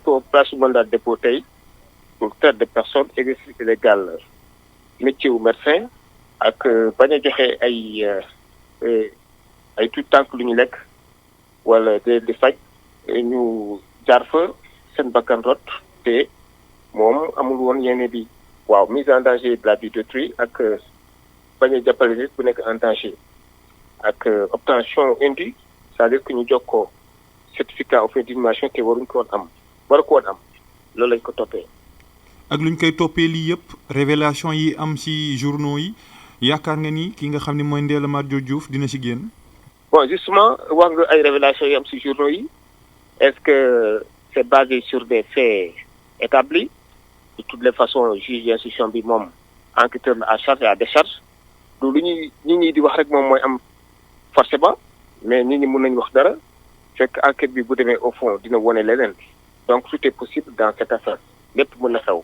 ko place mandat de dépôt tey pour traite de personnes exercice illégal métier wu médecin ak bañ a joxe ay tout tànk lu ñu lekk wala di faj ñu jaar fa seen bakkan rot te moom amul woon yéene bi waaw mise en danger de la vie d'autrui ak bañ a jàppale nit bu nekk en danger ak obtention indue c'est-à-dire que ñu jox ko certificat au fin d'inhumation te waruñ ko woon am loolu lañ ko toppee. ak luñ koy toppee lii yëpp révélation yi am ci journaux yi yaakaar nga ni ki nga xam ne mooy Ndella Madior Diouf dina ci génn. bon justement wax nga ay révélation yi am ci journaux yi est-ce que c'est basé sur des faits établis de toutes les façons juge d'instruction bi moom enquêteur la à charge et à décharge du lu ñuy nit ñi di wax rek moom mooy am forcément mais nit ñi mën nañu wax dara fekk enquête bi bu demee au fond dina wone leneen donc tout est possible dans cette affaire lépp mën na xew.